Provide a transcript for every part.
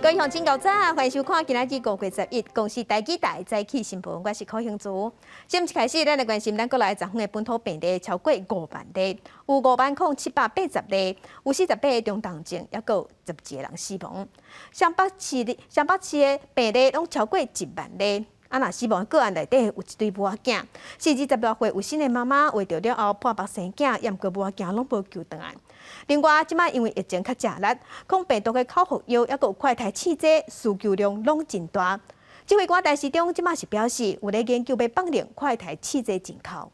各位鄉親早，歡迎收看今仔日5月11公視台語台早起新聞，我是柯興珠。新聞開始，咱來關心咱國內昨昏的本土病例超過5萬例，有50,780例，有48個中重症，抑閣有11個人死亡。雙北市的雙北市的病例攏超過1萬例。啊，若死亡個案內底有一對母仔囝，是26歲有新的媽媽懷著了後破腹生囝，猶毋過母仔囝攏無救轉來。另外，這擺因為疫情較食力，抗病毒的口服藥抑閣有快篩試劑需求量攏真大。指揮官陳時中這擺是表示，有咧研究欲放量快篩試劑進口。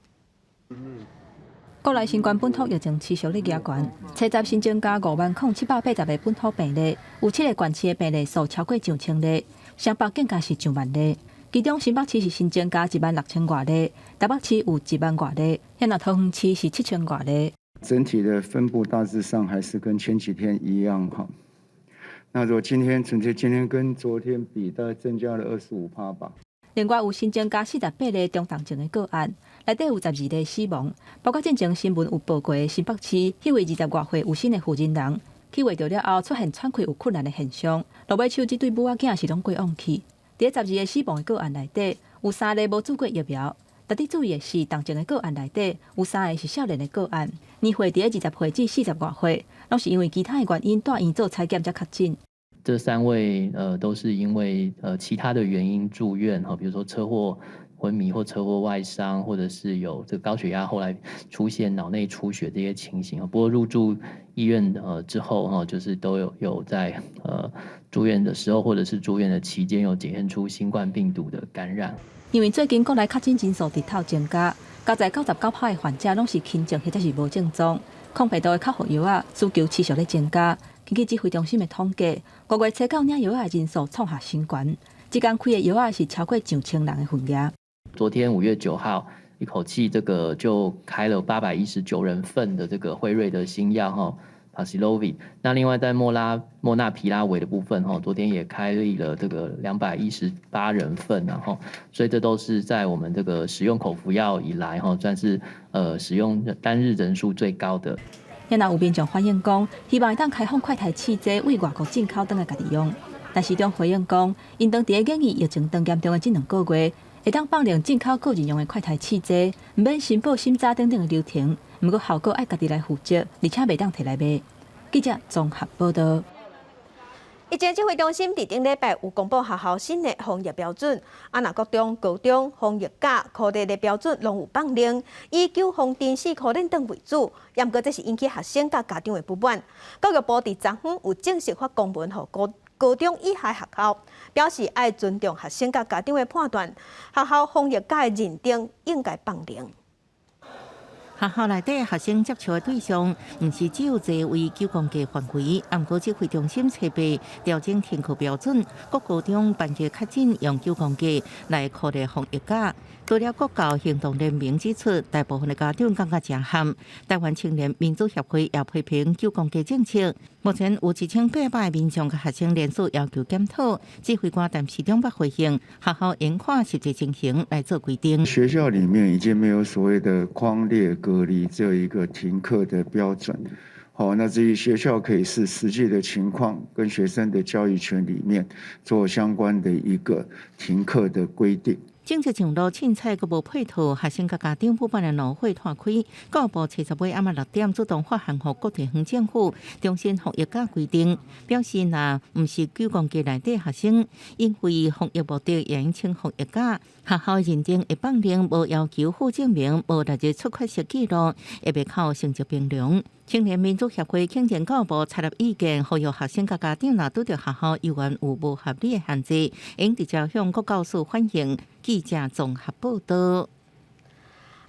國內新冠本土疫情持續咧加懸，初十新增加50,780個本土病例，有七个縣市的病例數超過上千例，雙北更加是上萬例。其中新北市是新增加1萬6千外例，台北市有1萬外例，遐若桃園市是7千外例。整體的分布大致上還是跟前幾天一樣哈。那如果今天純粹今天跟昨天比，大概增加了25趴吧。另外有新增加48例中重症的個案，內底有12例死亡。包括進前新聞有報過新北市彼位20外歲有新的婦人人，去懷著了後出現喘氣有困難的現象，落尾手這對母仔囝是攏過往去。佇12個死亡的個案內底，有三例無注過疫苗。值得注意的是，重症的個案內底有三个是少年的個案，年歲佇20歲至40外歲，攏是因為其他的原因蹛院做採檢才確診。這三位都是因為其他的原因住院哈，比如說車禍昏迷或車禍外傷，或者是有這個高血壓，後來出現腦內出血這些情形。不過入住醫院之後哈，就是都有在住院的時候，或者是住院的期間有檢驗出新冠病毒的感染。因為最近國內確診人數直透增加，加在99趴的患者攏是輕症或者是無症狀，抗病毒的口服藥仔需求持續咧增加。根據指揮中心的統計，5月初九領藥仔的人數創下新高，這工開的藥仔是超過上千人的份額。昨天5月9號，一口氣這個就開了819人份的這個輝瑞的新藥哈，帕西洛維。那另外在莫納皮拉韋的部分哈，昨天也開立了這個218人份，然後所以這都是在我們這個使用口服藥以來哈，算是使用單日人數最高的。遐若有民眾反映講，希望會當開放快篩試劑對外國進口轉來家己用，陳時中回應講，𪜶當佇咧檢疫疫情當嚴重的這2個月，會當放量進口個人用的快篩試劑，毋免申報審查等等的流程，毋過效果愛家己來負責，而且袂當提來賣。記者綜合報道。疫情指揮中心佇頂禮拜有公布學校新的防疫標準，啊，若國中、高中防疫甲科列的標準攏有放寬，以九風丁四箍輪轉為主，毋過這是引起學生佮家長的不滿。教育部佇昨昏有正式發公文予高高中以下學校，表示愛尊重學生佮家長的判斷，學校防疫甲的認定應該放寬。學校內底學生接觸的對象，毋是只有座位九宮格範圍。毋過指揮中心初八調整停課標準，國高中班級確診用九宮格來考慮防疫假。除了國教行動聯盟指出，大部分的家長感覺誠譀。台灣青年民主協會也批評九宮格政策。目前有1800個民眾佮學生聯署要求檢討。指揮官陳時中捌回應，學校應看實際情形來做規定。學校裡面已經沒有所謂的匡列隔離這一個停課的標準。好，那至於學校可以視實際的情況跟學生的教育權裡面做相關的一個停課的規定。政策上路凊彩閣無配套，學生佮家長不滿的怒火湠開。教育部初十尾暗暝6點主動發函予各地方政府，重申防疫假規定，表示若毋是九宮格內底學生，因為防疫目的會用請防疫假，學校認定會放寬，無要求附證明，無列入出缺席記錄，會袂扣成績評量。青年民主協會肯定教育部採納意見，呼籲學生佮家長若拄著學校猶原有無合理的限制，應直接向國教署反映。記者綜合報道。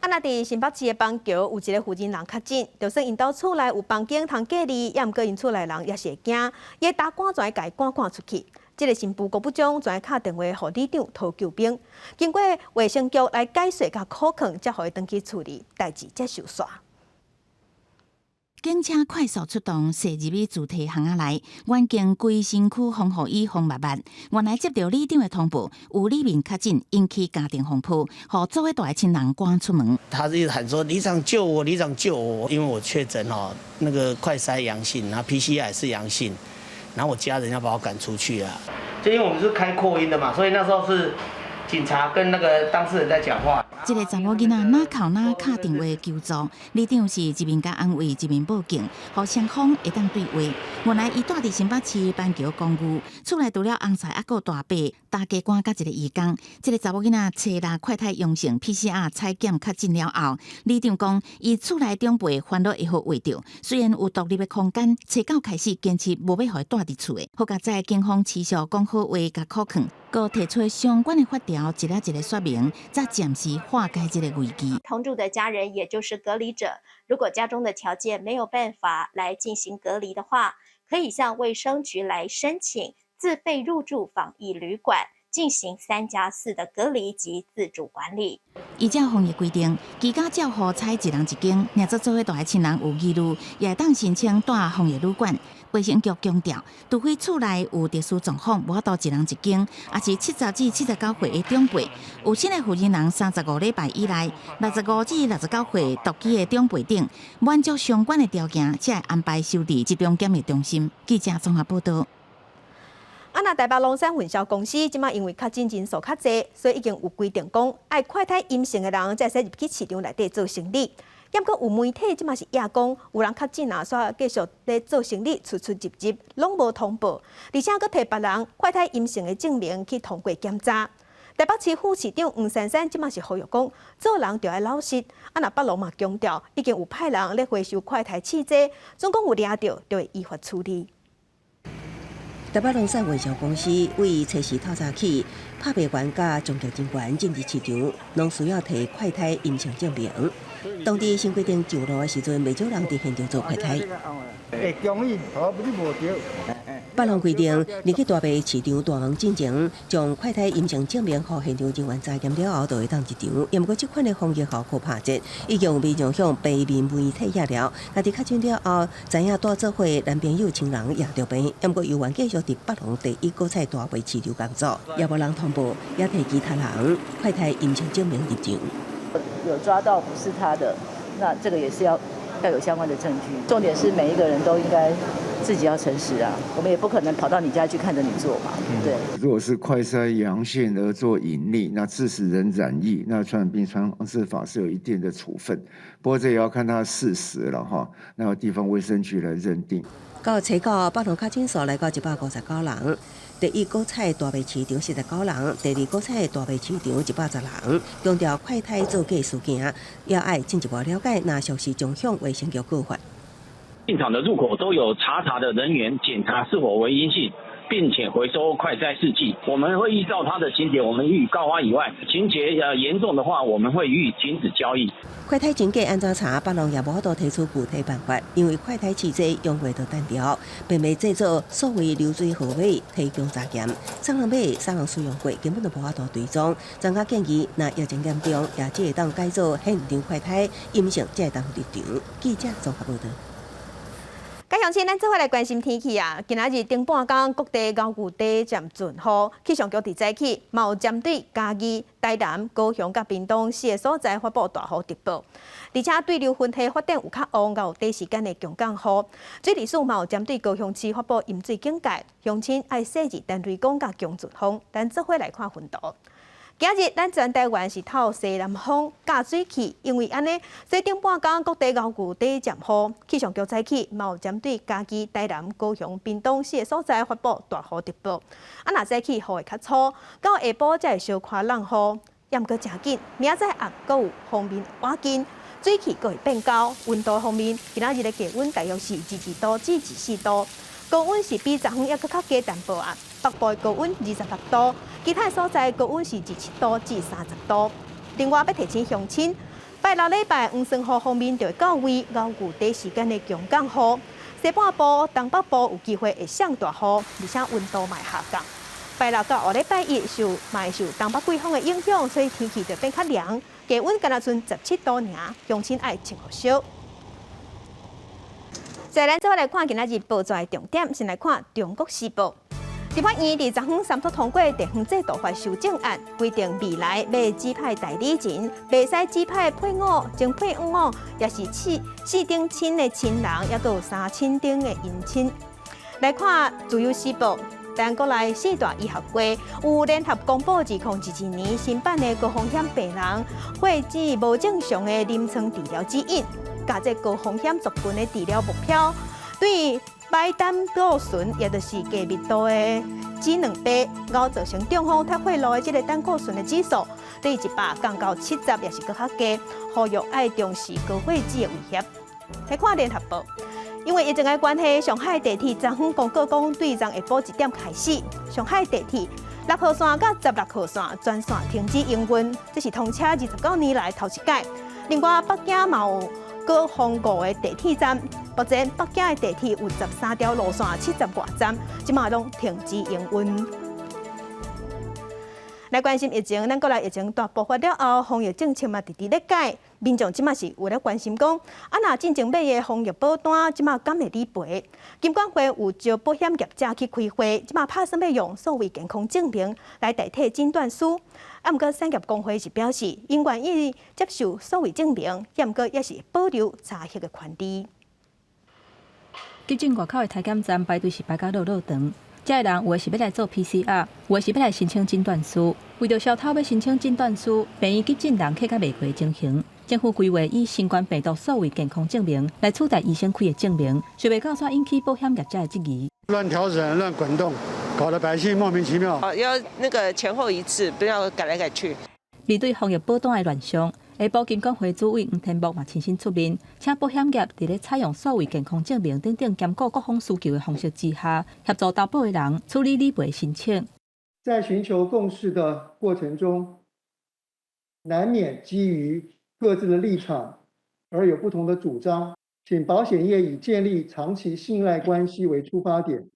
啊，若佇新北市的板橋有一个婦人人確診，就算𪜶兜厝內有房間通隔離，猶毋過𪜶厝內人也是會驚，伊會打趕跩共伊趕趕出去。這个新婦郭部長跩敲電話予里長陶救兵，經過衛生局來解說佮苦勸，才予伊轉去厝裡，代誌才收煞。警車快速出動，駛入去主體巷仔內，原經規身軀防護衣封密密。原來接到里長的通報，有里民確診，引起家庭風波，予做伙蹛的親人趕出門。他一直喊說：里長救我，里長救我！因為我確診哦，那個快篩陽性，然後 PCR 也是陽性。然後我家人要把我趕出去啊。就因為我們是開擴音的嘛，所以那時候是警察跟那個當事人在講話。這个查某囡仔哪哭哪敲電話求助，里長是一面共安慰，一面報警，予雙方會當對話。原來伊蹛佇新北市板橋公寓，厝內除了翁婿，猶閣有大伯、大家官佮一个義工。這个查某囡仔初六快篩陽性，PCR 採檢確診了後，里長講，伊厝內長輩煩惱會予畫著，雖然有獨立的空間，初九開始堅持無欲予伊蹛佇厝的，好佳哉警方持續講好話，共苦勸，閣提出相關的法條，一个一个說明，才暫時化解這个危機。同住的家人，也就是隔離者，如果家中的條件沒有辦法來進行隔離的話，可以向衛生局來申請自費入住防疫旅館，進行3加4的隔離及自主管理。依照防疫規定，居家照護採一人一間，若做做伙蹛的親人有疑慮，也會當申請蹛防疫旅館。衛生局強調，除非厝內有特殊狀況，無法度一人一間，抑是70至79歲的長輩，有新的負責人35禮拜以內，65至69歲獨居的長輩等，滿足相關的條件，才會安排收佇集中檢疫中心。記者綜合報道。啊，若台北龍山運銷公司這馬因為確診人數較濟，所以已經有規定講，愛快篩陰性的人才會使入去市場內底做生理。毋過有媒體這馬是掖講，有人確診啊，煞繼續咧做生理，出出入入攏無通報，而且閣提別人快篩陰性的證明去通過檢查。台北市副市長黃珊珊這馬是呼籲講，做人著愛老實。啊，若北農嘛強調，已經有派人咧回收快篩試劑，總共有掠著，就會依法處理。台北龍山運銷公司為初四透早起，拍賣員佮中介人員進入市場，攏需要提快篩陰性證明。當地新規定上路的時陣，袂少人佇現場做快篩。會恭喜，好，你無著。北農規定，入去大賣市場大門進前，將快篩陰性證明予現場人員查驗了後，就會當入場。毋過，這款的防疫效果拍折，已經有民眾向平面媒體掖了。家己確診了後，知影蹛做伙男朋友親人也著病，毋過猶原繼續佇北農第一果菜大賣市場工作，也無人通報，也提其他人快篩陰性證明入場。有抓到不是他的，那這個也是要有相關的證據。重點是每一個人都應該自己要誠實啊，我們也不可能跑到你家去看着你做嘛，對。如果是快篩陽性而做隱匿，那致使人染疫，那傳染病防治法是有一定的處分。不過這也要看他事實了哈，那由地方衛生局來認定。到初九，北農確診數來到159人。第一果菜大賣市場49人，第二果菜大賣市場110人。強調快篩做假事件，也愛進一步了解，若屬實將向衛生局告發。進場的入口都有查查的人員檢查是否為陰性，並且回收快篩試劑。我們會依照他的情節，我們予以告發以外，情節嚴重的話，我們會予以停止交易。快篩真假按怎查？北農也無法度提出具體辦法，因為快篩試劑用過就擲掉，並袂製作所謂流水號碼提供查驗。啥人買，啥人使用過，根本就無法度追蹤。專家建議，若疫情嚴重，也只會當改做現場快篩陰性，才會當入場。記者綜合報道。各鄉親，咱做伙來關心天氣啊！今仔日頂半工各地五月底漸陣雨，氣象局佇早起嘛有針對嘉義、台南、高雄佮屏東四个所在發布大雨特報，而且對流雲系發展有較旺，佮有短時間的強降雨。水利署嘛有針對高雄市發布淹水警戒，鄉親愛細緻等雷公佮強陣風。咱做伙來看雲圖。今日咱全台灣是透西南風佮水汽，因為按呢，所以頂半工各地五月底漸雨。氣象局早起嘛有針對嘉義、台南、高雄、屏東四个所在發布大雨特報。啊，若早起雨會較粗，到下晡才會小可落雨。毋過誠緊，明仔載暗閣有鋒面倚近，水汽閣會變高。溫度方面，今仔日的低溫大約是22度至24度。高溫是比昨昏猶閣較低淡薄仔！北部的高溫26度，其他所在高溫是27度至30度。另外，欲提醒鄉親，拜六禮拜黃酸雨方面就會到位，五月底時間的強降雨，西半部、東北部有機會會上大雨，而且溫度嘛會下降。拜六到後禮拜一受嘛會受東北季風的影響，所以天氣就變較涼，低溫干焦賰17度爾，鄉親愛穿予少。再來，咱做伙來看今仔日報紙的重點，先來看《中國時報》。立法院佇昨昏三讀通過地方制度法修正案，規定未來欲指派代理人，袂使指派配偶、前配偶，抑是四四等親的親人，抑閣有三親等的姻親。來看《自由時報》，咱國內四大醫學會有聯合公布，2022年新版的高風險病人血脂無正常的臨床治療指引，佮這高風險族群的治療目標，對擺膽固醇，也就是低密度的脂兩白，𠢕造成中風脫血路的這个膽固醇的指數，對100降到70，也是閣較低，呼籲愛重視高血脂的威脅。來看聯合報，因為疫情的關係，上海地鐵昨昏公告講，對昨下晡1點開始，上海地鐵6號線佮16號線全線停止營運，這是通車29年來頭一擺。另外，北京嘛有閣封五个地鐵站，目前北京的地鐵有13條路線，70外站，這馬攏停止營運。來關心疫情，咱國內疫情大爆發了後，防疫政策嘛直直咧改，民眾這馬是有咧關心講，啊若進前買的防疫保單，這馬敢會理賠？金管會有招保險業者去開會，這馬拍算欲用數位健康證明來代替診斷書。啊，毋過產業公會是表示，𪜶願意接受數位證明，毋過也是保留查核的權利。急診外口的體檢站排隊是排甲落落長。遮的人有的是欲來做 PCR，有的是欲來申請診斷書。為著消偷欲申請診斷書，病院急診人客較袂過的情形，政府規劃以新冠病毒數位健康證明來取代醫生開的證明，想袂到煞引起保險業者的質疑。亂調整、亂滾動，搞得百姓莫名其妙。要那個前後一致，不要改來改去。面對防疫保單的亂象，下晡金管會主委黃天牧嘛親身出面，請保險業佇咧採用數位健康證明等等兼顧各方需求的方式之下，協助投保的人處理理賠申請。在尋求共識的過程中，難免基於各自的立場而有不同的主張，請保險業以建立長期信賴關係為出發點，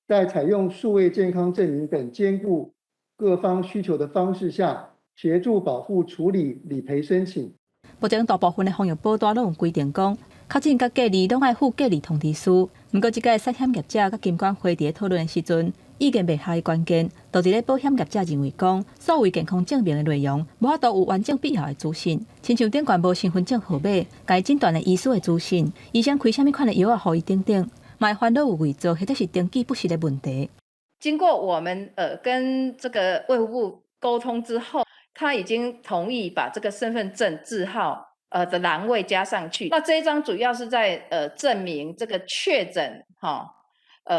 在採用數位健康證明等兼顧各方需求的方式下，協助保戶處理理賠申請。目前大部分的防疫保單攏有規定講，確診佮隔離攏愛附隔離通知書。毋過，這擺產險業者佮金管會佇咧討論的時陣，意見袂合的關鍵，就佇咧保險業者認為講，數位健康證明的內容無法度有完整必要的資訊，親像頂懸無身份證號碼、共伊診斷的醫師的資訊、醫生開啥物款的藥仔予伊等等，嘛會煩惱有偽造或者是登記不實的問題。經過我們跟這個衛福部溝通之後，他已經同意把這個身份證字號的欄位加上去。那這一張主要是在證明這個確診哈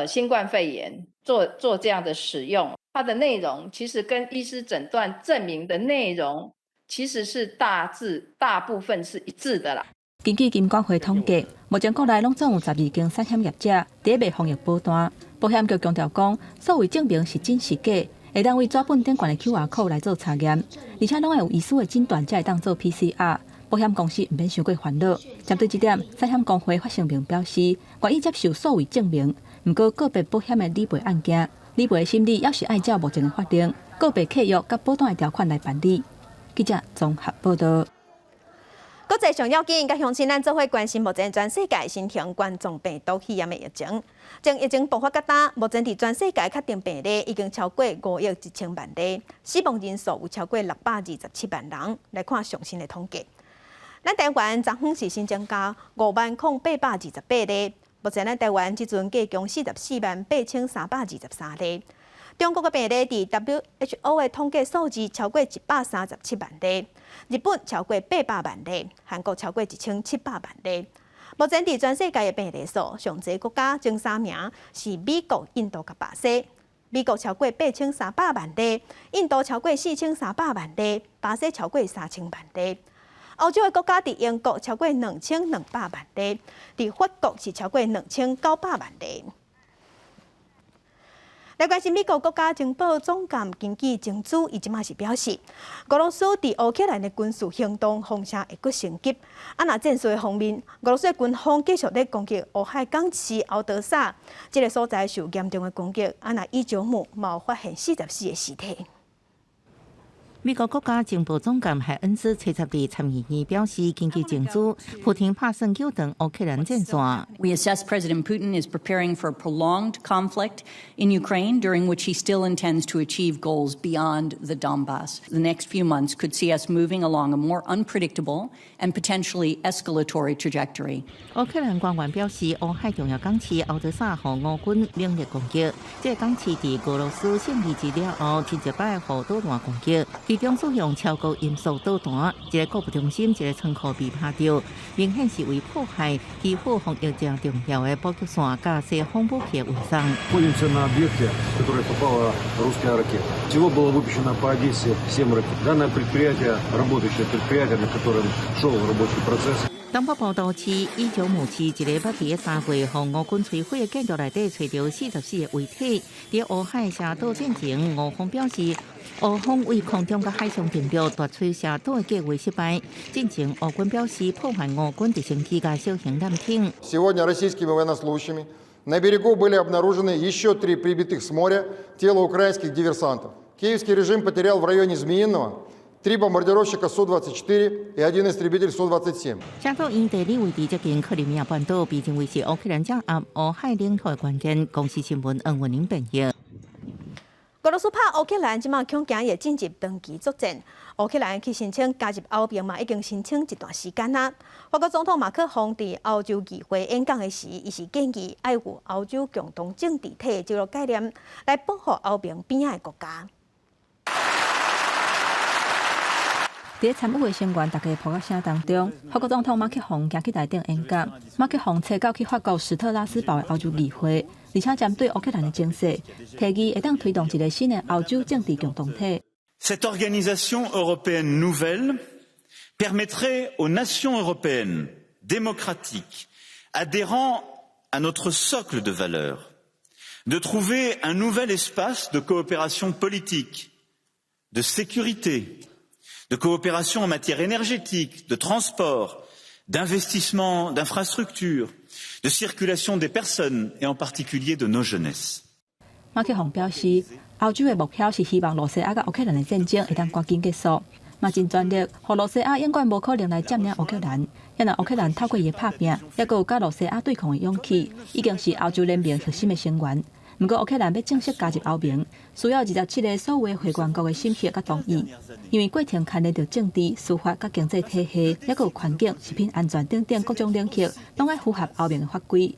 新冠肺炎做這樣的使用。它的內容其實跟醫師診斷證明的內容其實是大致大部分是一致的啦。根據金管會統計，目前國內攏總有12間產險業者佇咧賣防疫保單。保險局強調講，數位證明是真是假，會當為紙本頂懸的 QR code 來做查驗，而且攏愛有醫師的診斷才會當做 PCR。保險公司毋免傷過煩惱。針對這點，產險公會發聲明表示，願意接受數位證明，毋過個別保險的理賠案件，理賠審理猶是愛照目前的法令、個別契約佮保單的條款來辦理。記者綜合報道。國際上要緊，佮鄉親咱做伙關心目前全世界新型冠狀病毒肺炎的疫情。從疫情爆發到今，目前佇全世界確定病例已經超過5億1千萬例，死亡人數有超過627萬人。來看上新的統計，咱台灣昨昏是新增加50,828例，目前咱台灣這陣計共44萬8323例。中國的病例佇 WHO 的統計數字超過137萬例，日本超過800萬例，韓國超過1700萬例。目前佇全世界的病例數，上濟國家前三名是美國、印度佮巴西。美國超過8300萬例，印度超過4300萬例，巴西超過3000萬例。歐洲的國家佇英國超過2200萬例，佇法國是超過2900萬例。來關心美國國家情報總監根據情資，伊這馬是表示，俄羅斯佇烏克蘭的軍事行動風險會閣升級。啊，若戰事的方面，俄羅斯的軍方繼續咧攻擊烏海港市敖德薩這个所在受嚴重的攻擊。啊，若伊久姆嘛有發現44个屍體。美國國家情報總監海恩斯七十日參議院表示，根據情資，普丁拍算糾斷烏克蘭戰線。 We assess President Putin is preparing for a prolonged conflict in Ukraine, during which he still intends to achieve goals beyond the Donbass. The next few months could see us moving along a more unpredictable and potentially escalatory trajectory. 烏克蘭官員表示，烏海重要港市敖德薩予烏軍猛烈攻擊，這個港市佇俄羅斯勝利之了後，真濟擺予導彈攻擊。其中使用超高音速導彈，一個購物中心、一個倉庫被拍著，明顯是為破壞基輔防疫誠重要的補給線佮西方武器運送。 Находимся на объекте, в который попала русская ракета. Всего было выпущено по Одессе 7 ракет. Данное предприятие, работающее предприятие, на котором шел рабочий процесс. 東北部都市伊久姆市一个捌佇3月予烏軍摧毀的建築內底，揣著44個遺體。佇烏海射導戰前，烏方表示，烏方對空中佮海上登陸奪取射導的計畫失敗。進前烏軍表示，破壞烏軍直升機佮小型艦艇。 Сегодня российскими военнослужащими на берегу были обнаружены еще три прибитых с моря тела украинских диверсантов. Киевский режим потерял в районе Змеиного три бомбардировщика Су-24 и один истребитель Су-27。射島因地理位置接近克里米亞半島，被認為是烏克蘭掌握烏海領土的關鍵。公視新聞黃文玲編譯。俄羅斯拍烏克蘭，這馬恐驚會進入長期作戰。烏克蘭去申請加入歐盟嘛，已經申請一段時間啦。法國總統馬克宏佇歐洲議會演講的時，伊是建議愛有歐洲共同政治體這個概念，來保護歐盟邊仔的國家。佇參與的成員，大家拍掌聲當中，法國總統馬克宏行去台頂演講。馬克宏冊九去法國史特拉斯堡的歐洲議會，而且針對烏克蘭的情勢，提議會當推動一个新的歐洲政治共同體。 Cette organisation européenne nouvelle permettrait aux nations européennes démocratiques adhérant à notre socle de valeurs de trouver un nouvel espace de coopération politique, de sécurité, de coopération en matière énergétique, de transport, d'investissement, d'infrastructures, de circulation des personnes et en particulier de nos jeunesses. 馬克宏表示，歐洲的目標是希望羅西亞佮烏克蘭的戰爭會當趕緊結束，嘛盡全力，予羅西亞永遠無可能來佔領烏克蘭。若烏克蘭透過伊的拍拚，猶閣有佮羅西亞對抗的勇氣，已經是歐洲聯盟核心的成員。毋過烏克蘭欲正式加入歐盟，需要27個所有會員國的審核佮同意。因為過程牽連著政治、司法佮經濟體系，猶閣有環境、食品安全等等各種領域，攏愛符合歐盟的法規。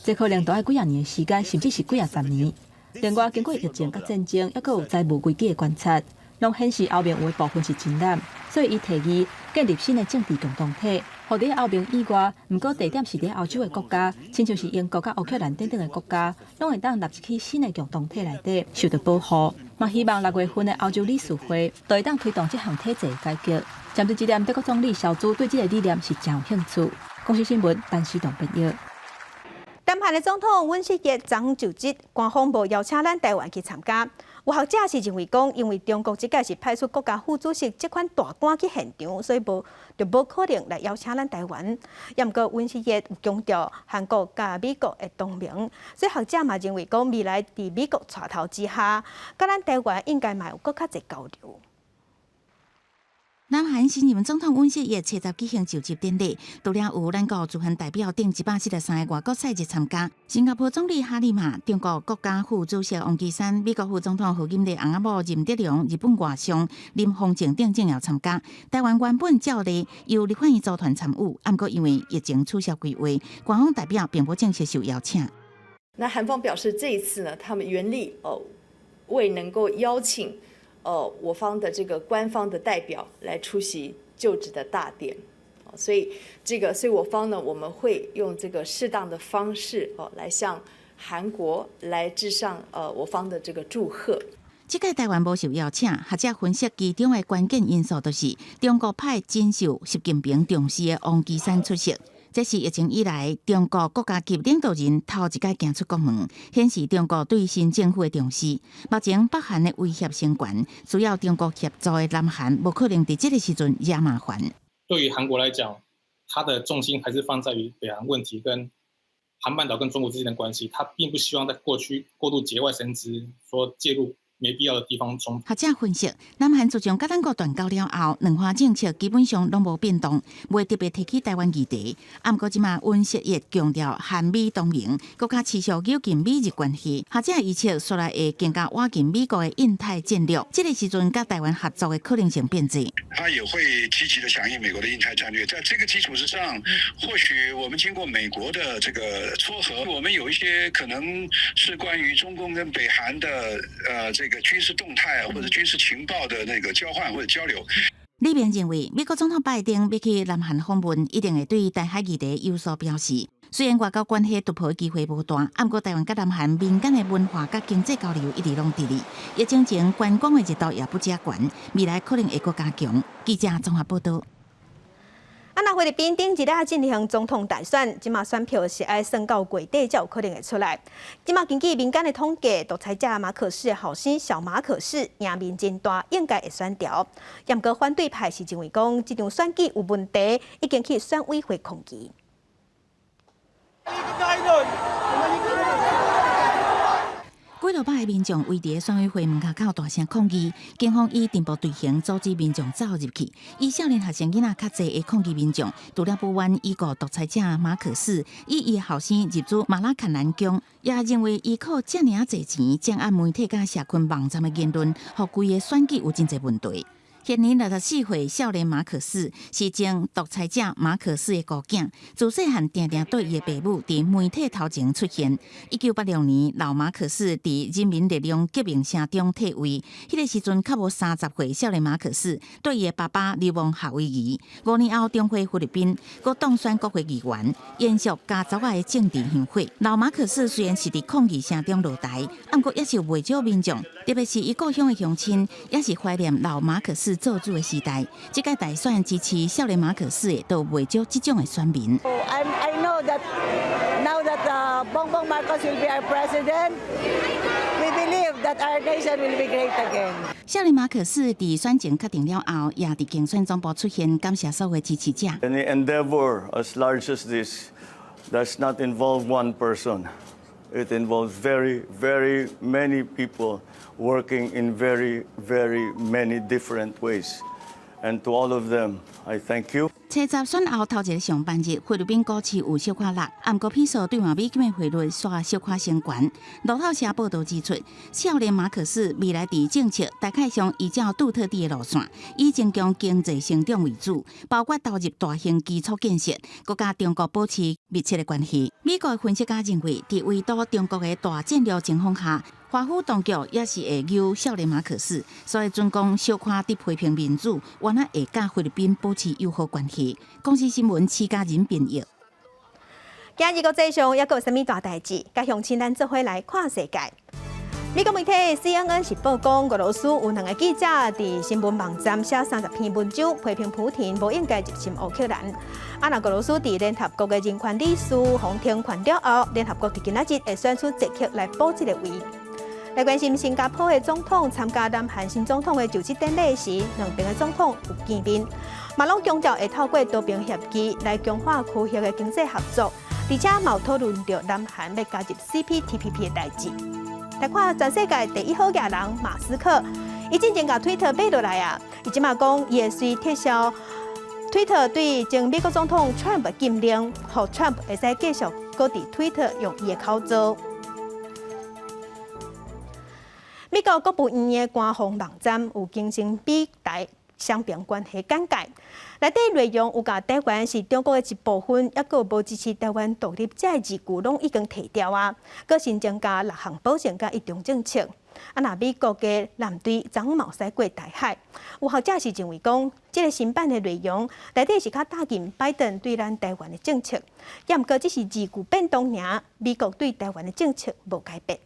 這可能都愛幾仔年的時間，甚至是幾仔十年。另外，經過疫情佮戰爭，猶閣有債務危機的觀察，攏顯示歐盟有的部分是真難，所以伊提議建立新的政治共同體，予佇歐盟以外，毋過地點是佇歐洲的國家，親像是英國佮烏克蘭等等的國家，攏會當納入去新的共同體內底，受著保護。嘛希望6月份的歐洲理事會就會當推動這項體制改革。針對這點，德國總理蕭茲對這个理念是誠有興趣。公視新聞，陳思棟編譯。南韓的總統尹錫悅昨就職，官方無邀請咱台灣去參加。有學者是認為講，因為中國這屆是派出國家副主席這款大官去現場，所以無就無可能來邀請咱台灣。也毋過尹錫悅有強調韓國佮美國的同盟，所以學者嘛認為講，未來佇美國帶頭之下，佮咱台灣應該嘛有閣較濟交流。南韓新任總統尹錫悅七十舉行就職典禮，除了有咱國駐韓代表等143個外國使節參加。新加坡總理哈莉瑪、中國國家副主席王岐山、美國副總統賀錦麗翁仔某任德龍、日本外相林芳正等政要參加。台灣原本照例由立法院組團參與，毋過因為疫情取消規劃，官方代表並無正式受邀請。那韓方表示，這一次呢，他們原例未能夠邀請我方的這個官方的代表來出席就職的大典，所以這個，所以我方呢，我們會用這個適當的方式哦，來向韓國來致上我方的這個祝賀。這屆台灣無受邀請，學者分析其中的關鍵因素，就是中國派真受習近平重視的王岐山出席。這是疫情以來中國國家級領導人頭一擺行出國門，顯示中國對新政府的重視。目前北韓的威脅升懸，需要中國協助的南韓，無可能佇這个時陣惹麻煩。對於韓國來講，它的重心還是放在於北韓問題跟韓半島跟中國之間的關係，他並不希望在過去過度節外生枝，說介入沒必要的地方衝突。學者分析，南韓自從佮咱國斷交了後，兩岸政策基本上攏無變動，袂特別提起台灣議題。啊，毋過這馬尹錫悅強調韓美同盟，閣較持續咬緊美日關係。學者預測，煞來會更加倚近美國的印太戰略。這個時陣，佮台灣合作的可能性變濟。他也會積極的響應美國的印太戰略，在這個基礎之上，或許我們經過美國的這個撮合，我們有一些可能是關於中共跟北韓的這個軍事動態或者軍事情報的那個交換或者交流。李明認為，美國總統拜登欲去南韓訪問，一定會對台海議題有所表示。雖然外交關係突破的機會無大，毋過台灣佮南韓民間的文化佮經濟交流一直攏佇咧，疫情前觀光的熱度也不遮懸，未來可能會閣加強。記者綜合報道。啊，若菲律賓頂一日進行總統大選，這馬選票是愛算到月底才有可能會出來。這馬根據民間的統計，獨裁者馬可仕的後生小馬可仕贏面真大，應該會選牢。毋過反對派是認為講，這場選舉有問題，已經去選委會抗議。幾落百个民眾圍佇選委會門口大聲抗議，警方以長步隊形阻止民眾走入去。以少年學生囡仔較濟的抗議民眾，除了不滿已故獨裁者馬可仕以伊的後生入主馬拉坎南宮，也認為伊靠遮爾仔濟錢掌握媒體佮社群網站的言論，予規个選舉有真濟問題。現年64歲，少年馬可仕是前獨裁者馬可仕的孤囝，自細漢定定綴伊的爸母佇媒體頭前出現。1986年，老馬可仕佇人民力量革命聲中退位，彼個時陣較無30歲，少年馬可仕綴伊的爸爸流亡夏威夷。5年後重回菲律賓，閣當選國會議員，延續家族仔的政治香火。老馬可仕雖然是佇抗議聲中落台，毋過猶是有袂少民眾，特別是伊故鄉的鄉親，猶是懷念老馬可仕做主的時代。這屆大選支持少年馬可仕的，都袂少這種的選民。 I know that now that Bongbong Marcos will be our president, we believe that our nation will be great again. 少年馬可仕佇選情確定了後，也佇競選總部出現，感謝所有支持者。 Any endeavor as large as this does not involve one person. It involves very, very many people working in very, very many different ways. And to all of them, I thank you. 初十選後頭一个上班日，菲律賓股市有小可落，毋過比索對換美金的匯率煞小可升懸。路透社報導指出，少年馬可仕未來佇政策大概上依照杜特地的路線，以增強經濟成長為主，包括投入大型基礎建設，閣佮中國保持密切的關係。美國分析家認為，佇圍堵中國的大戰略情況下，華府當局也是會搝少年馬可仕，所以準講小可佇批評民主，原來會佮菲律賓保持友好關係。公視新聞徐家仁編譯。今日國際上猶閣有啥物大代誌？佮鄉親咱做伙來看世界。美國媒體 CNN 是報講，俄羅斯有兩个記者佇新聞網站寫30篇文章，批評普廷無應該入侵烏克蘭。啊，若俄羅斯佇聯合國的人權理事予停權了後，聯合國佇今仔日會選出捷克來補這个位。來關心新加坡的總統參加南韓新總統的就職典禮時，兩邊的總統有見面，嘛攏強調會透過多邊協議來強化區域的經濟合作，而且嘛有討論著南韓欲加入 CPTPP 的代誌。來看全世界第一好額人馬斯克，伊進前共推特買落來啊，伊這馬講伊會隨撤銷推特對前美國總統川普禁令，予川普會使繼續閣佇推特用伊的口座。美國國務院的官方網站有更新美台雙邊關係簡介，內底內容有共台灣是中國的一部分，猶閣無支持台灣獨立這个字句攏已經提掉啊，閣新增加六項保證佮一中政策。啊，若美國的艦隊昨昏嘛有駛過台海，有學者是認為講，這个新版的內容內底是較貼近拜登對咱台灣的政策，猶毋過只是字句變動爾，美國對台灣的政策無改變。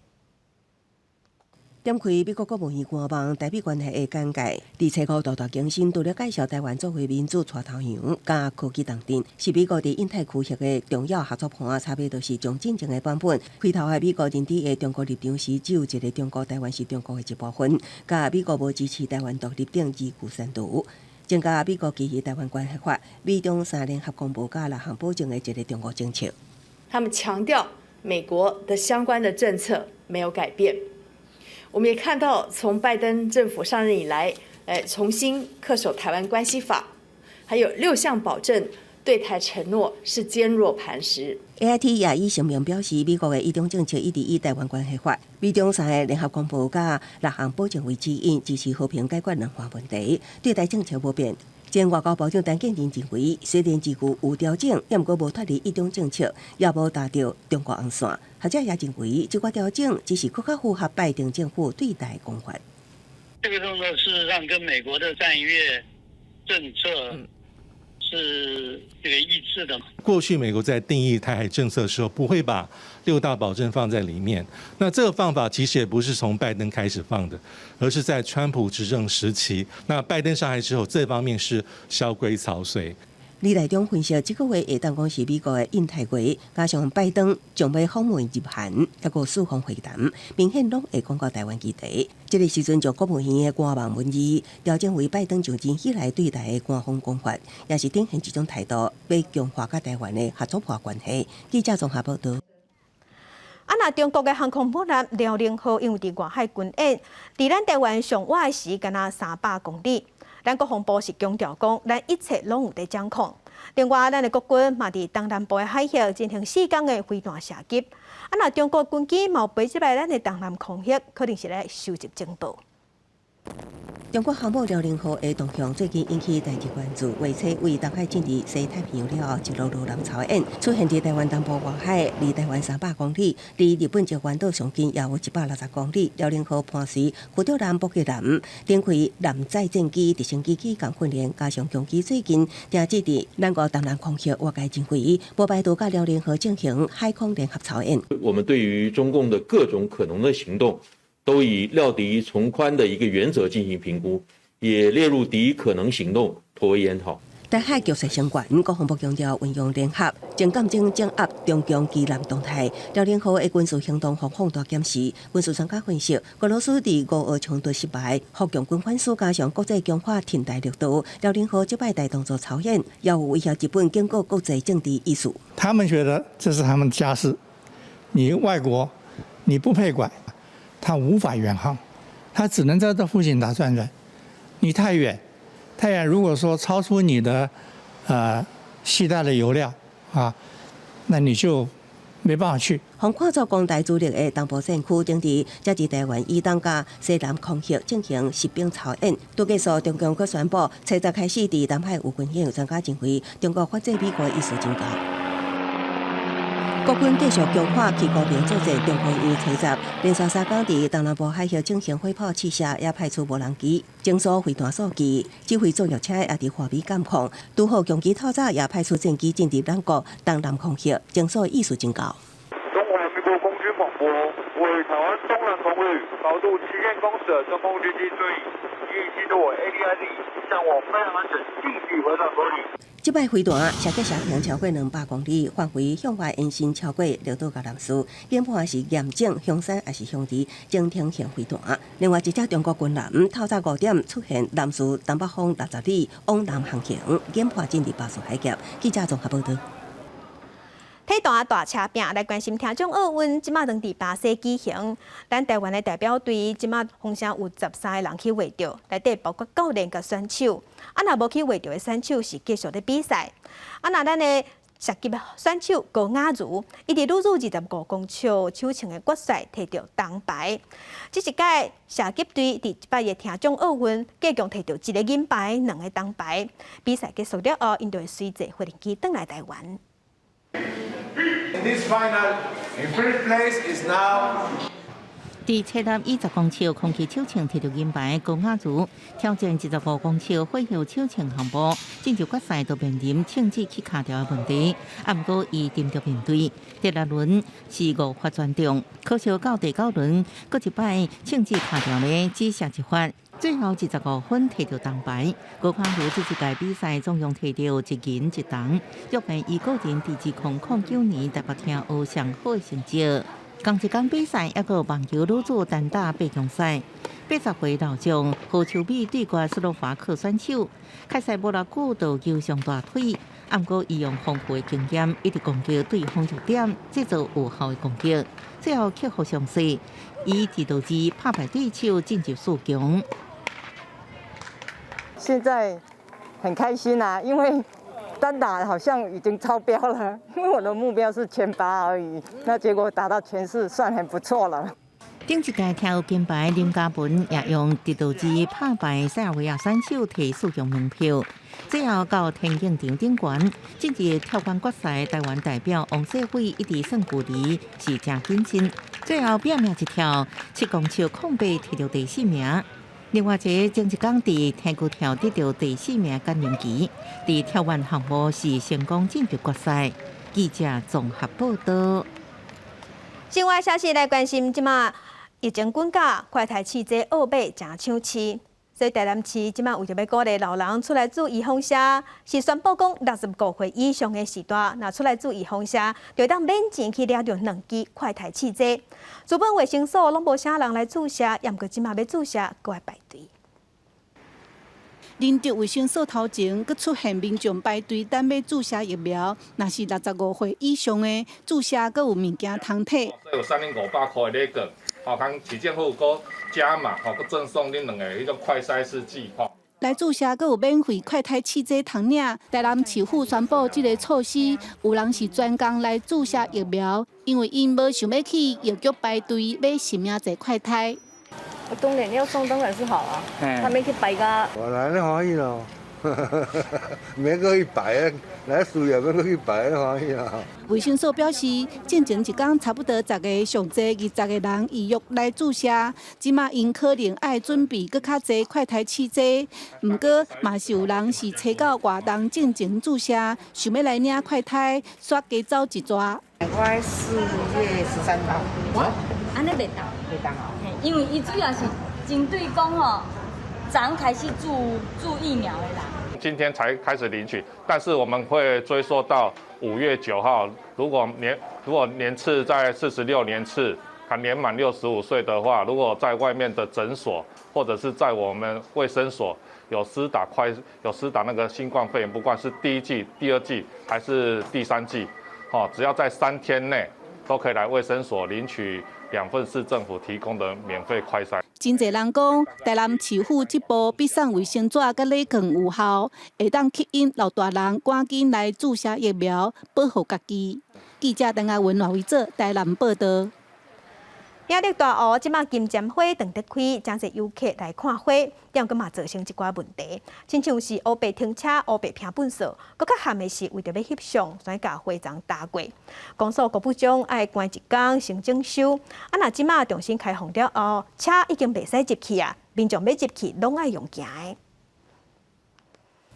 點開美國國務院官網台美關係的簡介，佇初五大大更新，除了介紹台灣作為民主帶頭羊佮科技重鎮，是美國佇印太區域的重要合作伴，差別就是將進前的版本。開頭的美國認知的中國立場是只有一个中國，台灣是中國的一部分，佮美國無支持台灣獨立等字句刪除，增加美國基於台灣關係法、美中三聯合公報佮六項保證的一个中國政策。他們強調美國的相關的政策沒有改變。我們也看到，從拜登政府上任以來，重新恪守台灣關係法，還有六項保證，對台承諾是堅若磐石。 AIT 也以聲明表示，美國的一中政策一直以台灣關係法、美中三个聯合公報佮六項保證為指引，支持和平解決兩岸問題，對台政策無變。前外交部長陳建仁認為，雖然字句有調整，也毋過無脫離一中政策，也無踏著中國紅線。學者也認為，這個調整只是閣較符合拜登政府對台講法。這個動作事實上跟美國的戰略政策是這個一致的。過去美國在定義台海政策的時候，不會把六大保證放在裡面。那這個方法其實也不是從拜登開始放的，而是在川普執政時期。那拜登上台之後，這方面是蕭規曹隨。李大中分析，這個月會當講是美國的印太月，加上拜登將欲訪問日韓，抑閣四方會談，明顯攏會講到台灣議題。這個時陣，將國務院的官網文字調整為拜登就任以來對台的官方講法，也是展現這種態度，欲強化佮台灣的合作夥關係。記者綜合報道。啊，若中國的航空母艦遼寧號因為佇外海軍演，佇咱台灣上倚時，敢若300公里。咱國防部是強調講，咱一切攏有佇掌控。另外，咱的國軍嘛佇東南部的海域進行4工的飛彈射擊。啊，若中國軍機嘛有飛入來咱的東南空域，可能是咧收集情報。中國航母遼寧號的動向最近引起台際關注，月初對東海進入西太平洋了後，一路落南操演，出現佇台灣東部外海，離台灣300公里，離日本石垣島上近也有160公里。遼寧號伴隨驅逐艦福吉艦展開艦載戰機、直升機起降訓練，加上共機最近定置佇咱國東南空域，外界認為無排除佮遼寧號進行海空聯合操演。我們對於中共的各種可能的行動，都以料敵從寬的一個原則進行評估，也列入敵可能行動，妥為研討。台海局勢升懸，國防部強調運用聯合偵監偵掌握中共機艦動態，遼寧號的軍事行動放大檢視。軍事專家分析，俄羅斯佇烏俄衝突失敗，予共軍反思，加上國際強化挺台力度，遼寧號這擺大動作操演，也有威脅日本警告國際政治意思。他們覺得這是他們家事，你外國你不配管。他無法遠航，他只能在這附近打轉轉。你太遠，太遠，如果說超出你的，攜帶的油料啊，那你就沒辦法去。予看做攻台主力的東部戰區，頂佇這佇台灣以東佮西南空域進行實兵操演。拄結束，中共閣宣布，初十開始佇南海有軍演，有專家認為，中國反制美國意思真高。國軍繼續強化旗鼓兵作戰，中科院初十連續3工佇東南部海域進行火炮試射，也派出無人機偵搜飛彈數據，指揮作業車也佇畫面監控。拄好共機透早也派出戰機進入咱國東南空域，偵搜意思真高。中華民國空軍廣播，為台灣東南空域高度7000公尺的中共軍機注意，已進入 ADIZ，向我飛航安全，繼續回轉隔離。這擺飛彈射擊射程超過200公里，範圍向外延伸超過綠島佮南勢。研判是驗證雄山抑是雄獅偵聽型飛彈。另外一隻中國軍艦透早5點出現南勢東北方60里往南航行，研判進入巴士海峽。記者綜合報道。體壇大車拼來關心聽眾奧運，這馬正佇巴西舉行。咱台灣的代表隊這馬風聲有13個人去畫著，內底包括教練佮選手。啊，若無去畫著的選手是繼續咧比賽。啊，若咱的射擊選手高雅茹，伊佇女子25公尺手槍的決賽提著銅牌。這一屆射擊隊佇這擺的聽障奧運，計共提著一个銀牌、兩个銅牌。比賽結束了後，𪜶就會隨坐飛機轉來台灣。 In this final, in first place is now. 佇斜立20公尺空氣手槍提著銀牌，高雅茹挑戰25公尺火藥手槍項目，進入決賽都面臨槍支去卡著的問題。啊，毋過伊沉著面對，第六輪是五發全中，可惜到第九輪，閣一擺槍支卡著咧，只射一發，最後25分提著銅牌。高雅茹這一屆比賽總共提著一銀一銅，約定伊個人佇2009年台北聽奧上好的成績。仝一工比賽，猶閣有網球女子單打八強賽。80歲老將何秋美對決斯洛伐克選手，開賽無偌久就扭傷大腿，毋過伊用豐富的經驗，一直攻擊對方弱點，製造有效的攻擊，最後克服傷勢，以2對2拍敗對手晉級四強。現在很開心啊，因為單打好像已經超標了，因為我的目標是1800而已，那結果達到1400，算很不錯了。頂一屆跳金牌林嘉文也用1對2拍敗塞爾維亞選手，提四強門票。最後到田徑場頂懸，進入跳遠決賽，台灣代表王世偉一直算距離是誠謹慎，最後拼命一跳7公尺08，摕著第四名。另外一个前一工佇田徑跳得著第四名簡玲琪，佇跳遠項目是成功進入決賽。記者綜合報道。新聞消息來關心，這馬疫情滾價，快篩試劑澳買誠搶市，所以台南市這馬為著欲鼓勵老人出來注預防射，是宣布講65歲以上的序大，若出來注預防射，就會當免錢去領著兩支快篩試劑。主本衛生所攏無啥人來注射，毋過這馬欲注射，閣愛排隊。林竹衛生所頭前，閣出現民眾排隊等欲注射疫苗。若是65歲以上的注射，閣有物件通提。有3500塊的禮券，吼，通市政府閣加碼，吼，閣贈送恁兩個彼種快篩試劑，吼。來注射閣有免費快篩試劑通領。台南市府宣布這个措施，有人是專工來注射疫苗，因為𪜶無想欲去藥局排隊買實名制快篩。當然要送，當然是好啊。他們去排個。我來咧歡喜咯，免閣去排，來需要免閣去排，歡喜啦。衛生所表示，進前一工差不多十个，上濟20個人預約來注射，這馬𪜶可能愛準備閣較濟快篩試劑。毋過嘛是有人是揣到活動進前注射，想欲來領快篩，煞加走一逝。我4月13號。按呢袂當，袂當哦。因為伊主要是針對講吼，昨開始注注疫苗的人。今天才開始領取，但是我們會追溯到5月9號。如果年次在46年次，還年滿65歲的話，如果在外面的診所或者是在我們衛生所有施打那個新冠肺炎，不管是第一劑、第二劑還是第三劑，只要在3天內都可以來衛生所領取兩份市政府提供的免費快篩。真濟人講，台南市府這步比送衛生紙佮禮券有效，會當吸引老大人趕緊來注射疫苗，保護家己。記者鄧亞文、賴維哲台南報道。苗栗大湖這馬金針花長得開，誠濟遊客來看花，但閣嘛造成一寡問題，親像是烏白停車、烏白拋糞埽，閣較慘的是為著欲翕相，煞共花叢踏過。公所國部長愛關一工先整修，啊若這馬重新開放了後，車已經袂使入去啊，民眾欲入去攏愛用行的。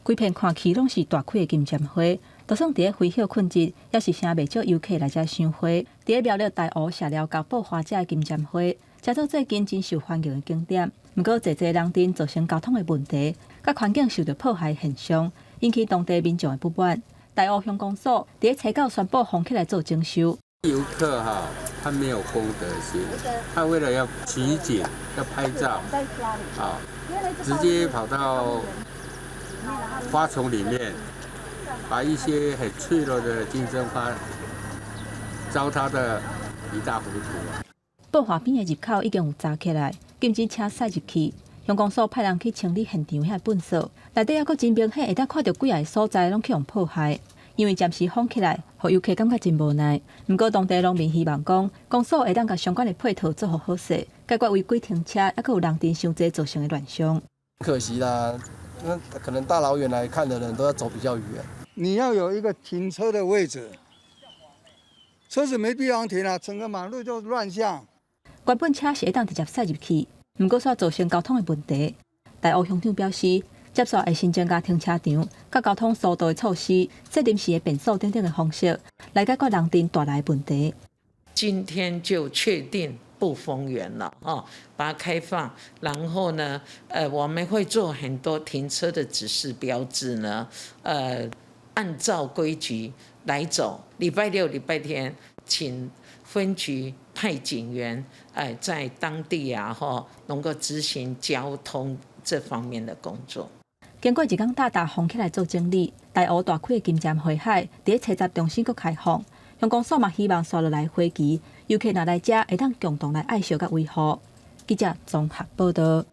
規片看去攏是大開的金針花，就算佇咧非歇睏日，也是誠袂少遊客來遮賞花。佇咧苗栗大湖社寮佮寶華遮的金針花，成做最近真受歡迎的景點。毋過，濟濟人陣造成交通的問題，佮環境受著破壞現象，引起當地民眾的不滿。大湖鄉公所佇咧初九宣布封起來做整修。遊客哈，他沒有公德心，他為了要取景、要拍照，啊，直接跑到花叢裡面，把一些很脆弱的金針花糟蹋得一塌糊塗。寶華邊的入口已經有閘起來，禁止車駛入去。鄉公所派人去清理現場遐糞埽，內底猶閣真明顯會當看著幾个所在攏去予破壞。因為暫時封起來，予遊客感覺真無奈。毋過當地農民希望講，公所會當共相關的配套做予好勢，解決違規停車，猶閣有人陣傷濟造成的亂象。可惜啦，那可能大老遠來看的人都要走比較遠。你要有一個停車的位置，車子沒地方停啊，整個馬路就亂象。原本車是會當直接駛入去，毋過煞造成交通的問題。大湖鄉長表示，接續會新增加停車場、佮交通疏導的措施，設臨時的便所等等的方式，來解決人陣帶來的問題。今天就確定不封園了，哈，把它開放，然後呢，我們會做很多停車的指示標誌呢，按照規矩來走。禮拜六、禮拜天，請分局派警員，在當地啊，吼，能夠執行交通這方面的工作。經過一工大大風起來做整理，大湖大溪的金針花海佇咧車站重新閣開放。鄉公所嘛希望紲落來花墘，遊客若來遮會當共同來愛惜佮維護。記者綜合報導。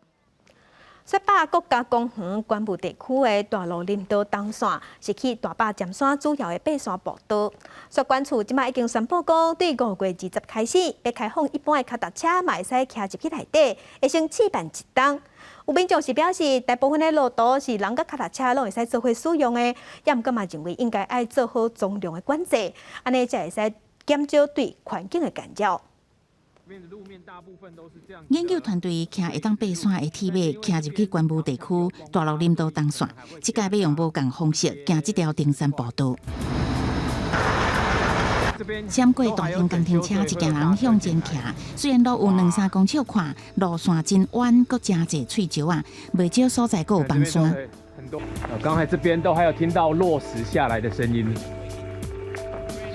雪霸國家公園觀霧地區的大路林道東線是去大霸尖山主要的爬山步道。雪管處這馬已經宣布講，對5月20開始，欲開放一般的跤踏車嘛會使騎入去內底，會先試辦一冬。有民眾是表示，大部分的路途是人佮跤踏車攏會使做伙使用的，也毋過嘛認為應該愛做好重量的管制，按呢才會使減少對環境的干擾。研究團隊騎會當爬山的鐵馬，騎入去觀霧地區大路林道東線，這擺欲用無仝方式行這條登山步道。閃過大型工程車，一行人向前騎。雖然路有兩三公尺寬，路線真彎，閣誠濟碎石仔，袂少所在閣有崩山。剛才這邊都還有聽到落石下來的聲音。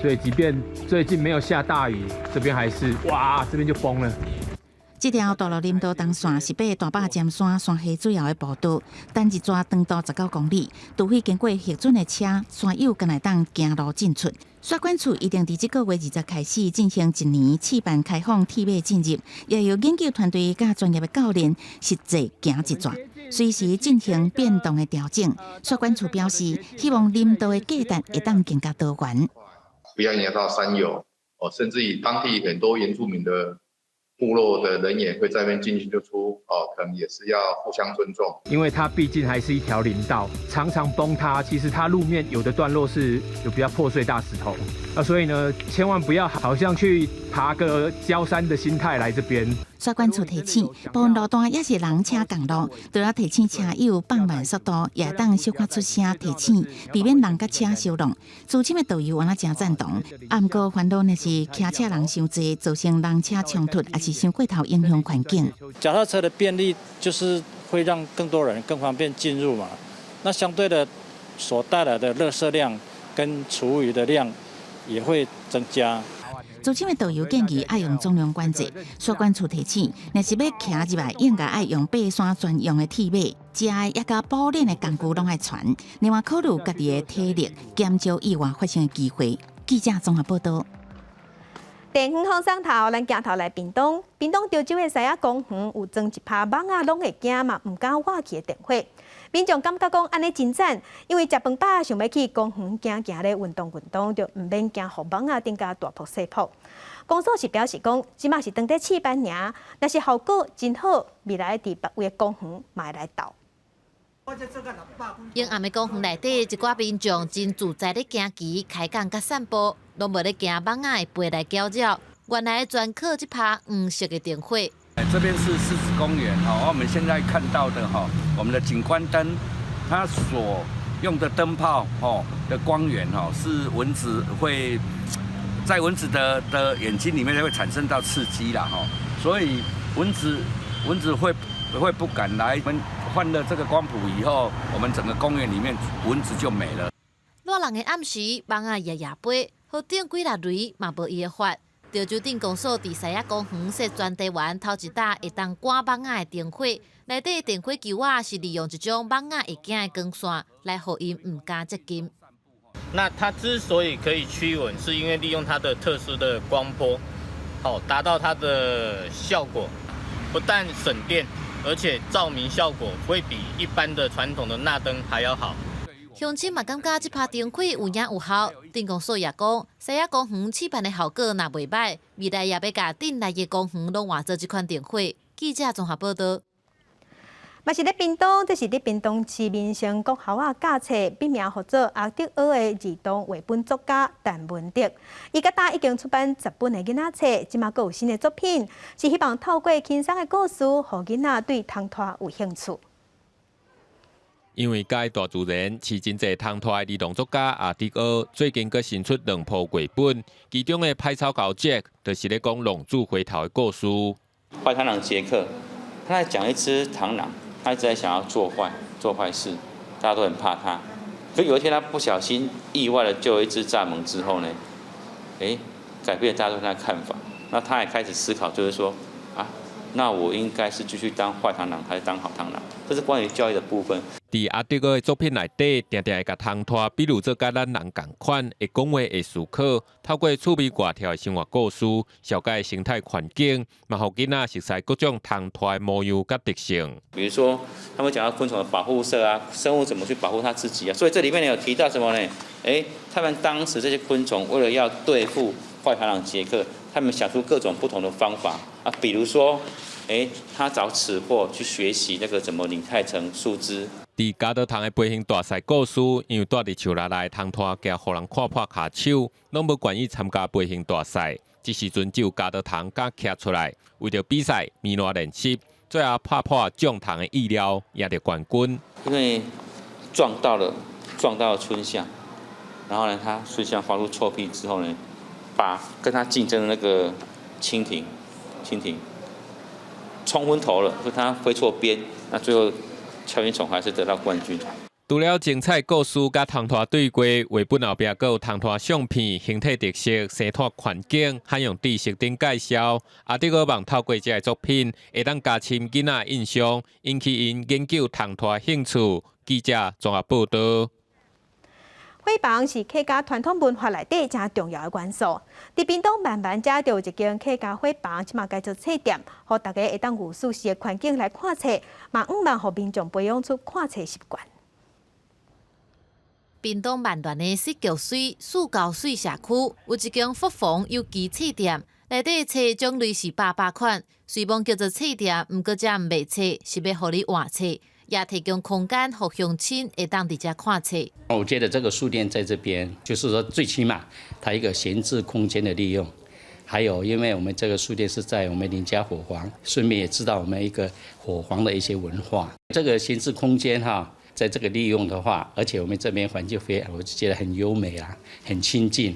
所以，即便最近沒有下大雨，這邊還是哇，這邊就崩了。這條大路林道東線是爬大霸尖山山下主要的步道，單一逝長度19公里，除非經過核准的車，山友敢會當行路進出。雪管處一定佇這個月二十開始進行一年試辦開放鐵馬進入，也由研究團隊佮專業的教練實際行一逝，隨時進行變動的調整。雪管處表示，希望林道的價值會當更加多元。不要影響到山友哦，甚至於當地很多原住民的部落的人也會在那邊進進出出哦，可能也是要互相尊重。因為它畢竟還是一條林道，常常崩塌。其實它路面有的段落是有比較破碎大石頭，啊，所以呢，千萬不要好像去爬個郊山的心態來這邊。雪管處提醒，部分路段也是人車仝路，除了提醒車友放慢速度，也當小可出聲提醒，避免人佮車相挵。資深的導遊原來誠贊同，啊，毋過煩惱的是騎車人傷濟，造成人車衝突，抑是傷過頭影響環境。腳踏車的便利就是會讓更多人更方便進入嘛，那相對的所帶來的垃圾量跟廚餘的量也會增加。資深的導遊建議愛用重量管制，雪管處提醒，若是欲騎入來，應該愛用爬山專用的鐵馬，食的抑佮保暖的工具攏愛全。另外考慮家己的體力，減少意外發生的機會。記者綜合報導。電園風送頭，咱鏡頭來屏東，屏東潮州的獅仔公園有裝一拍蠓仔攏會驚嘛，毋敢倚去的燈火。民眾感覺講按呢真讚，因為食飯飽想欲去公園行行咧運動運動，就毋免驚予蠓仔頂共大噗細噗。公所是表示講，這馬是當咧試辦爾，若是效果真好，未來佇別位的公園嘛會來鬥。陰暗的公園內底，一寡民眾真自在咧行棋、開講佮散步，攏無咧驚蠓仔會飛來攪擾。原來專靠這拍黃色的燈火。這邊是獅子公園哈，我們現在看到的哈，我們的景觀燈，它所用的燈泡哈的光源哈，是蚊子會在蚊子的眼睛裡面會產生到刺激啦哈，所以蚊子會不敢來。我們換了這個光譜以後，我們整個公園裡面蚊子就沒了。熱人的暗時，蠓仔夜夜飛，予頂幾落雷嘛無伊的法。潮州鎮公所佇獅仔公園設專地園，頭一搭會當趕蠓仔的燈火，內底電火球仔是利用一種蠓仔會驚的光線來予𪜶毋敢接近。那它之所以可以驅蚊，是因為利用它的特殊的光波，好達到它的效果，不但省電，而且照明效果會比一般的傳統的鈉燈還要好。鄉親嘛感覺這拍燈火有影有效，鎮公所也講，獅仔公園試辦的效果若袂䆀，未來也欲共鎮內的公園攏換做這款燈火。記者綜合報導。嘛是咧屏東，這是佇屏東市民生國校仔教冊，筆名號做阿德奧的兒童繪本作家陳文德。伊佮今已經出版10本的囡仔冊，這馬閣有新的作品，是希望透過輕鬆的故事，予囡仔對通拖有興趣。因為佮意大自然，飼真濟通拖的兒童作家阿德奧最近閣新出兩部繪本，其中的歹草猴傑克就是咧講浪子回頭的故事。壞螳螂傑克，他在講一隻螳螂，他一直在想要做壞事，大家都很怕他。可有一天他不小心意外的救了一隻蚱蜢之後呢，改變了大家對他的看法。那他也開始思考，就是說啊，那我應該是繼續當壞螳螂，還是當好螳螂？這是關於教育的部分。佇阿德哥的作品內底，定定會共螳䱛比喻做佮咱人仝款，會講話、會思考，透過趣味活跳的生活故事，紹介生態環境，嘛予囡仔熟悉各種螳䱛的模樣佮特性。比如說，他們講到昆蟲的保護色啊，生物怎麼去保護它自己啊？所以這裡面有提到什麼呢？欸，他們當時這些昆蟲為了要對付壞螳螂傑克，他們想出各種不同的方法啊，比如說，欸，他找尺蠖去學習那個怎麼擬態成樹枝。佇加多蟲的飛行大賽故事，因為蹛佇樹林內螳䱛驚予人看破跤手，攏無願意參加飛行大賽。這時陣只有加多蟲敢徛出來，為著比賽，糜爛練習，最後拍破眾蟲的意料，贏著冠軍。因為撞到了春象，然後呢，他春象發出臭屁之後呢，把跟他競爭的那個蜻蜓衝昏頭了，說他飛錯邊，那最後鍬形蟲還是得到冠軍。除了精彩故事佮螳䱛對話，繪本後壁閣有螳䱛相片、形體特色、生態環境、海洋知識等介紹。阿德閣望透過這个作品，會當加深囡仔印象，引起𪜶研究螳䱛興趣。記者綜合報導。伙房是客家傳統文化內底誠重要的元素。佇屏東萬巒遮就有一間客家伙房，這馬改做冊店，予大家會當有舒適的環境來看冊，嘛向望予民眾培養出看冊習慣。屏東萬巒的西橋水四高水社區有一間福房有機冊店，內底冊種類是百百款，雖罔叫做冊店，毋過遮毋賣冊，是欲予你換冊，也提供空間予鄉親會當佇遮看冊。我覺得這個書店在這邊，就是說最起碼它一個閒置空間的利用，還有因為我們這個書店是在我們林家伙房，順便也知道我們一個伙房的一些文化。這個閒置空間哈，在這個利用的話，而且我們這邊環境非常，我就覺得很優美啊，很清靜。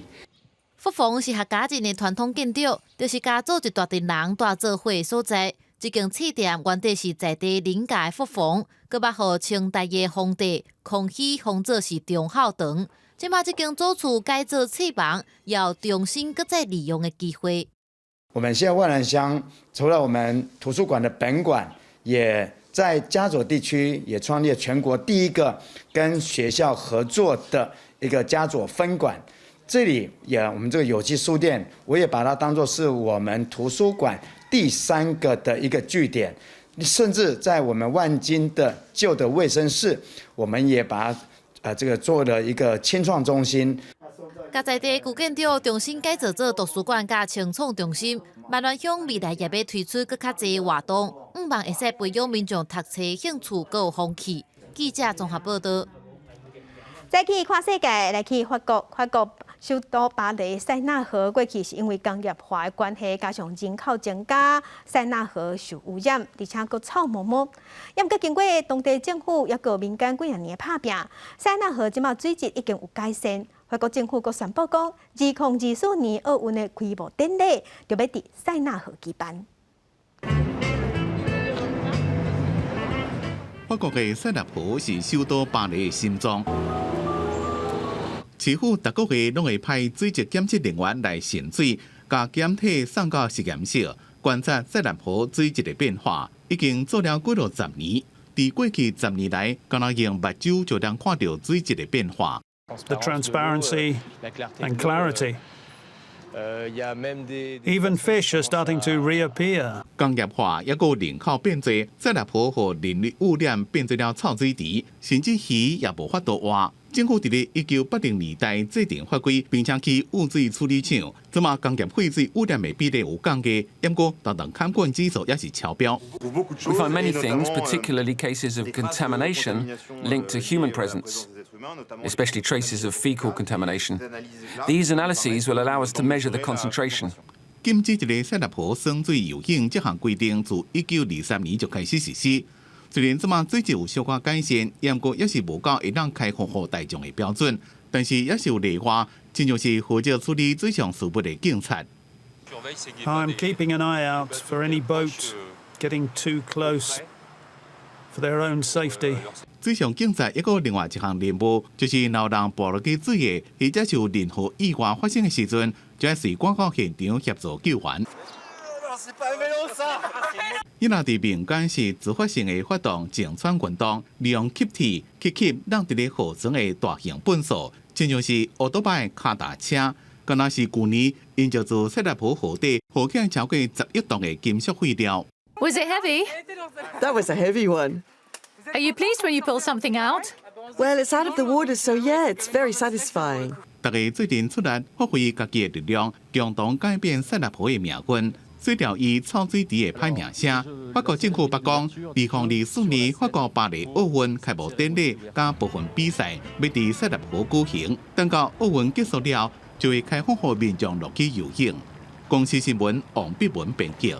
福房是客家人的傳統建築，就是家族一大陣人蹛做伙的所在。這間冊店原底是在地林家的伙房，閣捌予清代的皇帝康熙封做是忠孝堂。這馬這間祖厝改做冊房，有重新閣再利用的機會。我們現在萬巒鄉除了我們圖書館的本館，也在嘉左地區也創立全國第一個跟學校合作的一個嘉左分館。這裡也我們這個有機書店，我也把它當作是我們圖書館第三個的一個據點，甚至在我們萬金的舊的衛生室，我們也把它這個做了一個青創中心。共在地舊建築重新改造做圖書館佮青創中心，萬巒鄉未來也欲推出閣較濟活動，向望會使培養民眾讀冊興趣閣有風氣。記者綜合報導。再去看世界，來去法國，法國首都巴黎塞納河過去是因為工業化的關係，加上人口增加，塞納河受污染，而且閣臭毛毛。毋過經過當地政府抑閣民間幾若年的拍拚，塞納河這馬水質已經有改善。法國政府閣宣布講，2024年奧運的開幕典禮就欲佇塞納河舉辦。法國的塞納河是首都巴黎的心臟。市府逐個月攏會派水質檢測人員來巡水，共檢體送到實驗室觀察塞納河水質的變化。已經做了幾落十年，佇過去十年來，敢若用目睭就能看著水質的變化。 The transparency and clarity. Even fish are starting to reappear. 工業化抑閣人口變濟，塞納河予人類污染變做了臭水池，甚至魚也無法度活。政府佇咧1980年代制定法規，並且起污水處理廠，這馬工業廢水污染的比例有降低，毋過逐項監管指數也是超標。 We find many things, particularly cases of contamination linked to human presence, especially traces of fecal contamination. These analyses will allow us to measure the concentration. 禁止一个塞納河耍水游泳這項規定，自1923年就開始實施。雖然這馬水質有小可改善，毋過猶是無夠會當開放予大眾的標準，但是猶是有例外，親像是負責處理水上事務的警察。 I'm keeping an eye out for any boat getting too close for their own safety. 水上競賽抑閣有另外一項任務，就是若有人跋落去水下，或者是有任何意外發生的時陣，就愛隨趕到現場協助救援。伊若佇民間是自發性的發動淨船運動，利用吸鐵去吸挵佇咧河床的大型糞掃，親像是歐多擺跤踏車。敢若是舊年，𪜶就自塞納河河底撈起超過10億噸的金屬廢料。 Was it heavy? That was a heavy one. Are you pleased when you pull something out? Well, it's out of the water, so yeah, it's very satisfying. 大家做陣出力，發揮家己的力量，共同改變塞納河的命運。洗掉伊臭水池的歹名聲。法國政府表講，2024年法國巴黎奧運開幕典禮佮部分比賽，欲佇塞納河舉行。等到奧運結束了，就會開放予民眾落去游泳。公視新聞王碧文編輯。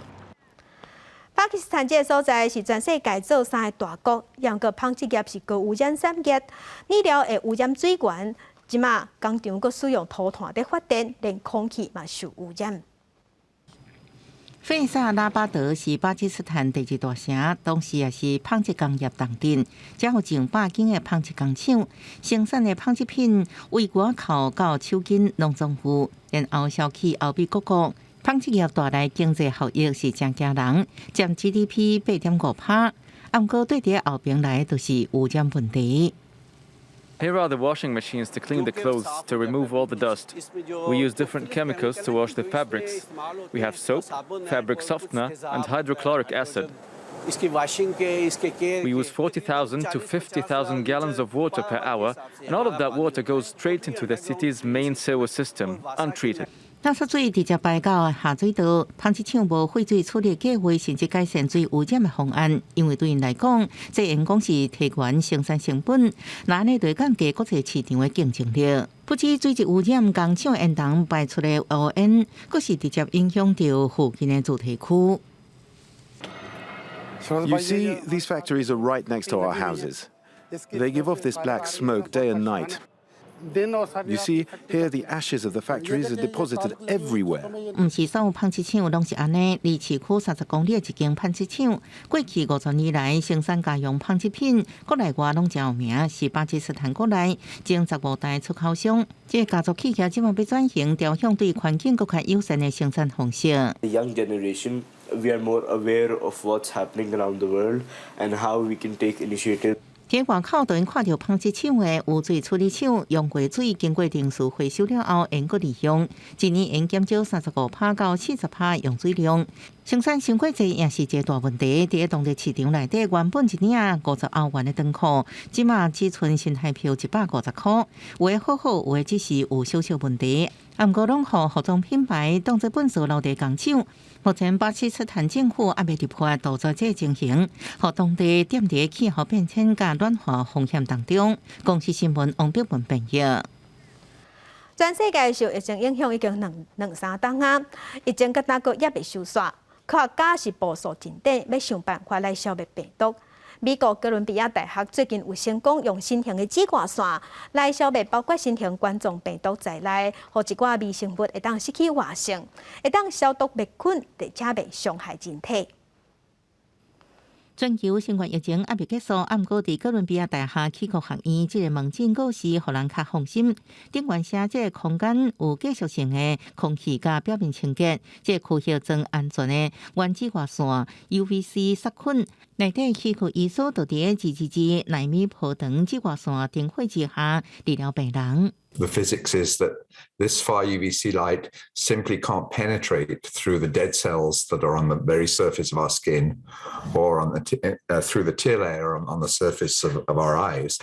巴基斯坦這个所在是全世界做衫的大國，毋過紡織業是高污染產業，染料會污染水源，這馬工廠閣使用塗炭佇發電，連空氣嘛受污染。費薩拉巴德是巴基斯坦第二大城，同時也是紡織工業重鎮，遮有上百間的紡織工廠，生產的紡織品為外口到手巾攏總有，然後銷去歐美各國。紡織業帶來經濟效益是誠驚人，佔 GDP 8.5%。毋過對佇後邊來就是污染問題。 Here are the washing machines to clean the clothes, to remove all the dust. We use different chemicals to wash the fabrics. We have soap, fabric softener, and hydrochloric acid. We use 40,000 to 50,000 gallons of water per hour, and all of that water goes straight into the city's main sewer system, untreated. 垃圾水直接排到下水道，紡織廠無廢水處理計劃，甚至改善水污染的方案。因為對𪜶來講，這會講是提懸生產成本，那按呢就會降低國際市場的競爭力。不止水質污染，工廠煙囱排出的烏煙，閣是直接影響著附近的住宅區。 You see, these factories are right next to our houses. They give off this black smoke day and night. You see, here the ashes of the factories are deposited everywhere. 毋是所有紡織廠攏是按呢，離市區30公里的一間紡織廠，過去50年來生產家用紡織品，國內外攏誠有名，是巴基斯坦國內前15大出口商。這个家族企業這馬欲轉型，朝向對環境閣較友善的生產方式。 The young generation, we are more aware of what's happening around the world and how we can take initiative. 佇外口就能看著紡織廠的污水處理廠，溶過水經過程序回收了後，會閣利用，一年會減少35%到40%用水量。生產傷過濟也是一個大問題。佇當地市場內底，原本一領50歐元的長褲，這馬只賰新台幣150箍。有的好好，有的只是有小小問題。毋過攏予服裝品牌當做糞掃留佇工廠。目前巴基斯坦政府猶未立法杜絕這个情形，予當地踮佇氣候變遷佮暖化風險當中。公視新聞王碧文編譯。全世界受疫情影響已經兩兩三冬啊，疫情佮大國猶未收煞，科學家是部署陣地，欲想辦法來消滅病毒。美國哥倫比亞大學最近有成功用新型的紫外線來消滅包括新型冠狀病毒在內，予一寡微生物會當失去活性，會當消毒滅菌，而且袂傷害人體。全球新冠疫情猶未結束，毋過佇哥倫比亞大學氣候學院這个門診故事，予人較放心。頂懸寫這个空間有繼續性的空氣佮表面清潔，這个區域裝安全的原子外線 UVC 殺菌。內底氣候醫師就佇個222納米波長紫外線燈火之下治療病人。 The physics is that this far UVC light simply can't penetrate through the dead cells that are on the very surface of our skin or on the through the tear layer on the surface of our eyes.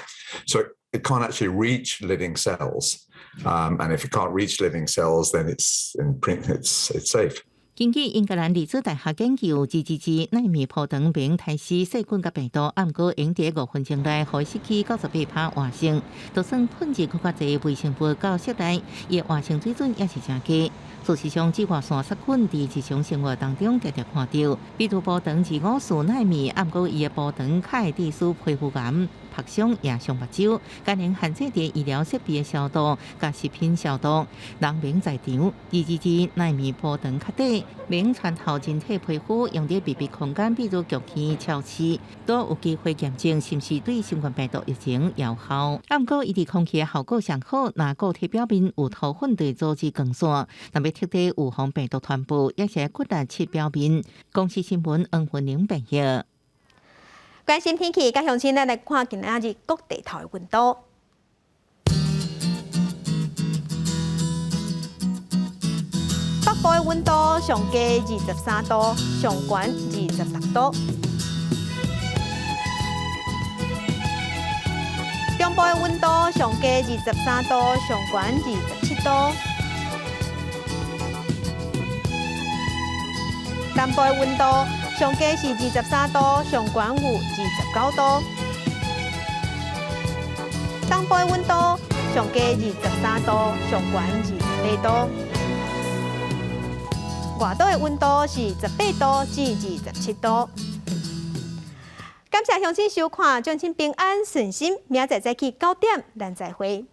So it can't actually reach living cells. And if it can't reach living cells, then it's in print, it's safe. 根據英格蘭利茲大學研究，222納米波長免殺死細菌佮病毒，毋過會佇5分鐘內，予失去98%活性。就算噴入閣較濟微生物到室內，伊的活性水準也是誠低。事實上，紫外線殺菌佇日常生活當中常常看著，比如波長254納米，毋過伊的波長較會致使皮膚癌。曝傷也傷目睭，閣能限制佇醫療設備的消毒、佮食品消毒。人免在場，222納米波長較短，免穿透人體皮膚，用佇密閉空間，比如劇院、超市，都有機會驗證是毋是對新冠病毒疫情有效。啊，毋過伊佇空氣的效果上好，若固體表面有塗粉的阻止光線，若欲徹底預防病毒傳播，也是骨力拭表面。公視新聞黃文玲編譯。關心天氣，佮鄉親咱來看今仔日各地頭的溫度。北部的溫度上低23度，上懸26度。中部的溫度上低23度，上懸27度。南部的溫度上低是23度，上懸有29度。東部的溫度上低23度，上懸28度。外島的溫度是18度至27度。感謝鄉親收看，祝親平安順心，明仔載早起9點，咱再會。